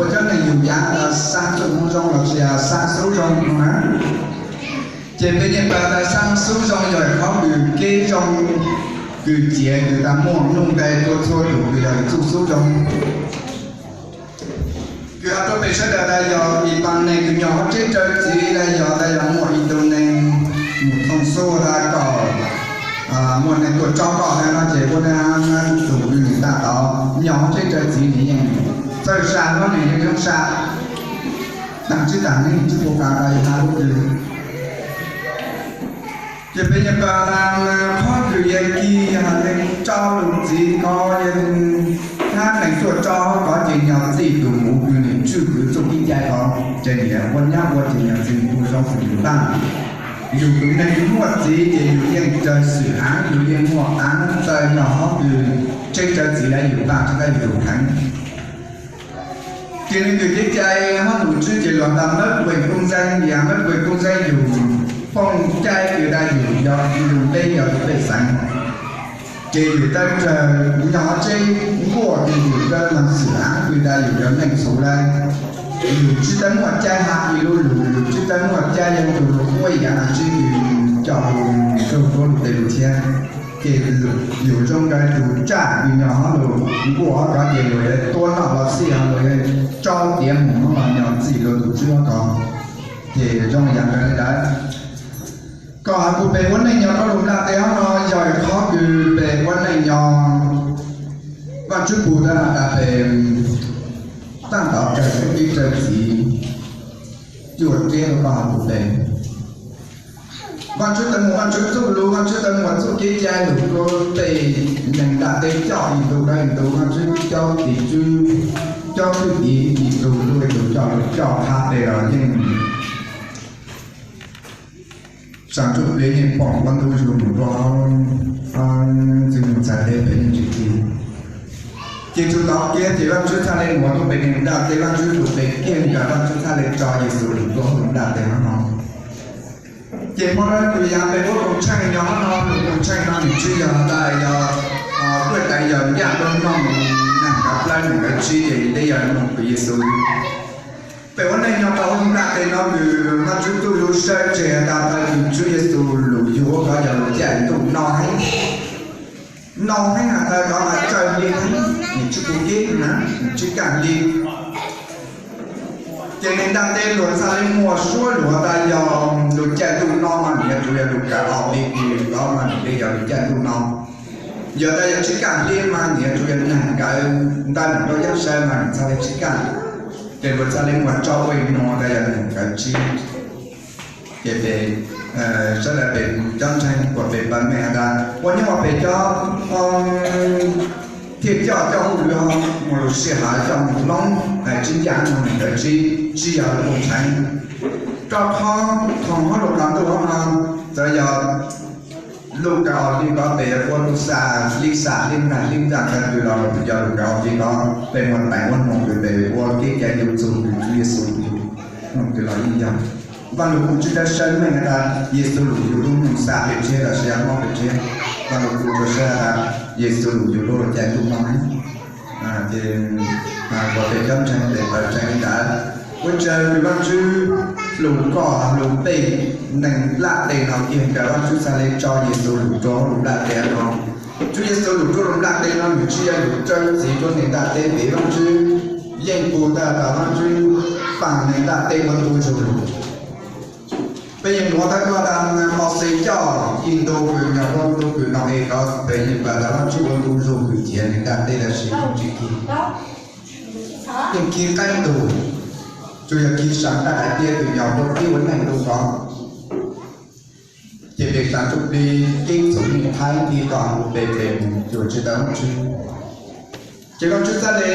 Ua cov neeg yug yav tas xaab txuj moo zoo los sis xaab xub zoo no na. Ces peb yeej paub tas xaab xub zoo yog qhov kws kev zoo, kws ciav kws tas muaj nuj nqes rua txhua tus kws yog txuj xub zoo. Kws has rua peb sawv daws tas yog ib paab neeg kws nyob hauv tsev raws txiv, tas yog tas yog muaj ib tug neeg mus thoo xub tas kom muaj neeg tuaj tso koj na no ces ua na, tus kws nwg tas tod nyob hauv tsev raws txiv nwg yeej txawj sa hlob nwg yeej zoo sa taag tsi taag neeg tsi puv tas tas yog has lub kws Ces peb yeej paub tas qhov kws yog kis yog neeg tso lug txiv ko, yog hab neeg tuaj tso koj ces yog txij tus muv kws nwg tswj kws txuj kev cai ko, ces niam ua nyab ua ces yog txij tus zoo txij tus ntaag. Yug tus neeg muaj txiv ces yug yeej raws xwm aav, yug yeej muaj aav txawj nyob hov kws tsev raws txiv lawm yug ntaag tsi tas yug kheev. Ces nws kws kev cai hab tus tswv ces luag tas mab kuj kub ntxeeb, yog mab kuj kub ntxeeb yug phooj caib kws tas yug yog lug ntev yog tus pej xeem. Ces yug tawm tsawg nyob hov tsev nkuaj ces yug tawm moog xwm aav kws tas yug yog neeg txhuv lawm. Yug tsi tau muaj caij has ib lub lug, yug tsi tau muaj caij yog tus lug ua yaav tswv kws coj lug raug tuab lug tej lug thiab. Ces yug zoo nkaus tus tsaj kws nyob hov lug nkuaj hov ko ces luag yuav tuab noj los xij, luag yuav tso tiav mus hov los nyob txij luag tus tswv hov ko. Ces zoo yaav nkaus li ntawd. Kom has kuv peb ua neej nyob rau lub nplaj teb hov no yog qhov kws peb ua neej nyob, Vaajtswv pum tau has tas peb taab tom raws txuj kev raws txiv cuaj riab rau koj has kuv peb. Vaajtswv tau muaj Vaajtswv txuj lug, Vaajtswv tau muaj txuj kev cai lug rua peb neeg nplaj teb coj ib ntu rau ib ntu, Vaajtswv coj tim tswv, coj txuj kev ib ntu rau ib ntu coj lug coj qha peb los yeej Saam ntuj peb yeej pom ua ntu zus mus rua ntxwg mus txhais tes peb yeej tsis kis. Ces txug tau kiag ces Vaajtswv txhaj le muab tug peb neeg nplaj teb, Vaajtswv tug peb kiag nkaus, Vaajtswv txhaj le tso Yexus lug rua hauv lub nplaj teb hov no. Ces hmo no kws yog peb ua koom tsheej nyob hov no, koom tsheej no nws tsi yog tas yog tuaj tas yog ncaj nroog no neeg nkaum plaub neeg nkaum tsib ces ntev yog moog kws Yexus Peb ua neej nyob rau lub nplaj teb no kws Vaajtswv txuj lug sawv tseg tas thaum kws Tswv Yexus lug yug ua koj yog lug caij ntuj no heev, no heev has tas koj mas tsawg li heev, nws tsi pum kib na, nws tsi kaaj li. Ces neeg nplaj teb luag txhaj le muaj suab luag tas yog lug caij ntuj no mas nws yuav tsum yog lug kaum ob hlis kws koj mas nws le yog lug caij ntuj no. Yog tas yog tsib kaaj hli mas nws yuav tsum yog neeg nkaum ntawm nws rau yaj saib mas nws txhaj le tsib kaaj. Ces luag txhaj le muaj tso ua ib nub tas yog neeg nkaum tsib. Ces peb sawv daws peb cov ntseeg uas peb paub meej has tas ua nyuaj peb cov thiaj coj coj hauj lwm mus lug sij hawm coj mus loob hais tsib ncaaj no neeg nkaum tsib tsi yog lug ua ntseeg. Rau qhov thoom hauv lub qhov ntuj hov no txawm yog lug kaum ob hlis ko peb ua lug xam li xam li ntaag li ntaag txhaj twg los yog lug kaum ob hlis ko peb muaj teev ua nub kws peb ua kev cai lug txug kws Tswv Yexus yug nub kws los yeej yog. Vaaj Lug Kub tsi tau sawv meej has tas Yexus lug yug lub nub xam peb tseg los sis yog mob peb tseg. Vaaj Lug Kub tsuas sawv tas Yexus lug yug lub caij ntuj no heev. Ces peb cov ntseeg peb paub ntseeg li ntawd. Ua tsaug kws Vaajtswv lug koj lug peb neeg nplaj teb no kiag tas Vaajtswv txhaj le tso Yexus lug rua lub nplaj teb no. Tswv Yexus lug rua lub nplaj teb no nws tsi yog lug raws txiv rua neeg nplaj teb, vim Vaajtswv yeej pum tau tas Vaajtswv paab neeg nplaj teb ua ntu zus lug. Peb yeej nuav tau koj tas Mauxes coj ib ntu kws nyob rua ntu kws no es koj peb yeej paub tas Vaajtswv ua ntu zus kws ciav neeg nplaj teb los sis yeej tsi kis, yeej kis qeeb tug, tsuas yog kis saam nqaij hais tias kws nyob rua tib ua neej ntu ko. Ces peb saam ntuj plig keeb txhum yeej thaij kis koj peb peb tsuas tsi tau Vaajtswv. Ces Vaajtswv txhaj le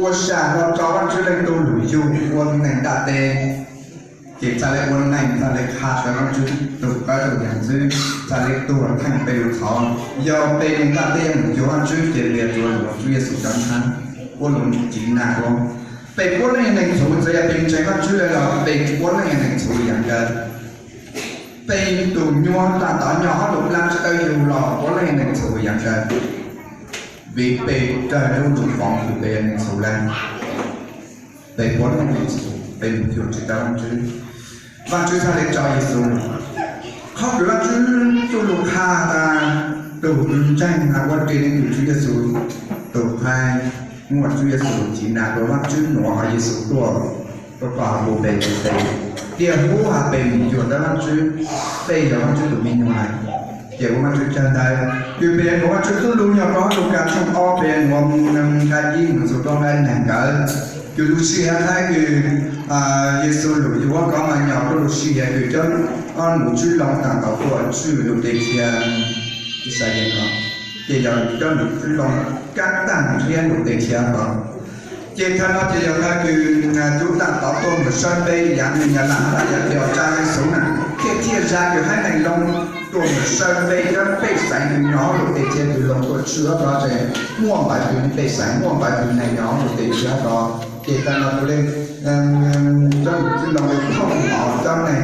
ua sam los rau Vaajtswv Leej Tub lug yug ua neeg nplaj teb, ces txhaj le ua neeg txhaj le qha tau Vaajtswv tug qauv tug yam ntxwv, txhaj le tuag theej peb lub qhov. Yog peb neeg nplaj teb mus cuag Vaajtswv ces peb yuav tsum lug Tswv Yexus cov ntshav, ua lug tsiv nag ua. Peb puav leej yog neeg txhuv, txawm yog peb ntseeg Vaajtswv lawm los peb puav leej yog neeg txhuv yam nkaus. Peb tug nyuas taag tod nyob hauv lub nplaj tsi tau yug los puav leej yog neeg txhuv yam nkaus, vim peb raug lub ntuj foom kws peb yog neeg txhuv lawm. Peb puas hnov Yexus, peb mus cuag tsis tau Vajtswv. Vajtswv txhaj le tso Yexus. Qhov kws Vajtswv txuj lug qha tas tug kws ntseeg has ua ke le tus Tswv Yexus, tug qha muaj Tswv Yexus ci na tua Vajtswv nuav hos Yexus tuaj, tuaj koj has ua peb tes, tiaj huv has peb mus cuag tau Vajtswv, peb yog Vajtswv tus me nyuam lawm. Ces ua Vajtswv cag ntawd kws peb nuav Vajtswv txuj lug nyob rua Lukas tshooj ob peb nuav nqai ib mus txug rua nqai neeg nkawd. Kws lug sij hawm thaib kws Yexus lug yuav kov mas nyob rua lug sij hawm kws cov nus tswv loo taam tau tuaj tswj lug tes thiab, ib sab yeej no, ces yog cov nus tswv loo kab taag nrhiav lug tes thiab ko. Ces thaum no ces yog thaum kws cov taam tau tuaj mus sawb npe yav nwg nyab laj has tas yav peb tsa Yexus na, thiaj thiaj zag kws haiv neeg loo tuaj mus sawb npe cov pej xeem kws nyob lug tes thiab kws loo tuaj tswj ko ces muaj npaum twg pej xeem, muaj npaum twg neeg nyob lug tes thiab ko. Ces thaum no tus le cov nus tswv loo le thooj hnov cov neeg